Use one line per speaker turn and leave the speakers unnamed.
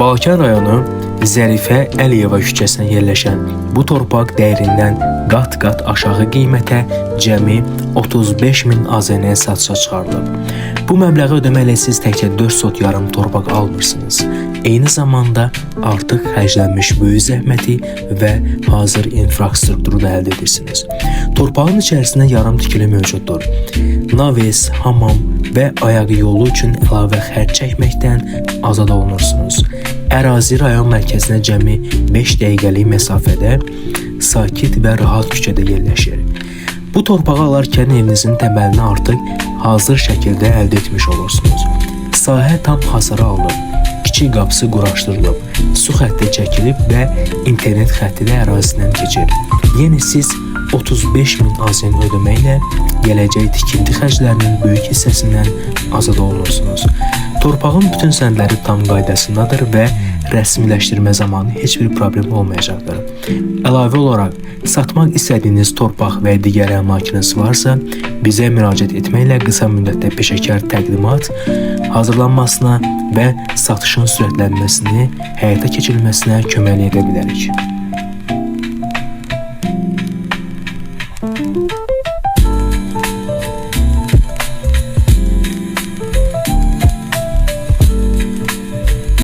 Balakən rayonu Zərifə Əliyeva küçəsində yerləşən bu torpaq dəyərindən qat-qat aşağı qiymətə cəmi 35 min AZN satışa çıxarılıb. Bu məbləği ödəməklə siz təkcə 4 sot yarım torpaq almırsınız. Eyni zamanda artıq xərclənmiş böyük zəhməti və hazır infrastrukturu da əldə edirsiniz. Torpağın içərisində yarım tikili mövcuddur. Naves, hamam və ayaq yolu üçün əlavə xərc çəkməkdən azad olunursunuz. Ərazi rayon mərkəzinə cəmi 5 dəqiqəlik məsafədə sakit və rahat küçədə yerləşir. Bu torpağı alarkən evinizin təməlini artıq hazır şəkildə əldə etmiş olursunuz. Sahə tam hasara alınıb, kiçik qapısı quraşdırılıb, su xətti çəkilib və internet xətti də ərazidən keçir. Yəni siz 35 min AZN ödəməklə gələcək tikinti xərclərinin böyük hissəsindən azad olunursunuz. Torpağın bütün sənədləri tam qaydasındadır və rəsmiləşdirmə zamanı heç bir problem olmayacaqdır. Əlavə olaraq, satmaq istədiyiniz torpaq və digər əmlakınız varsa, bizə müraciət etməklə qısa müddətdə peşəkar təqdimat hazırlanmasına və satışın sürətlənməsini həyata keçirilməsinə köməklik edə bilərik.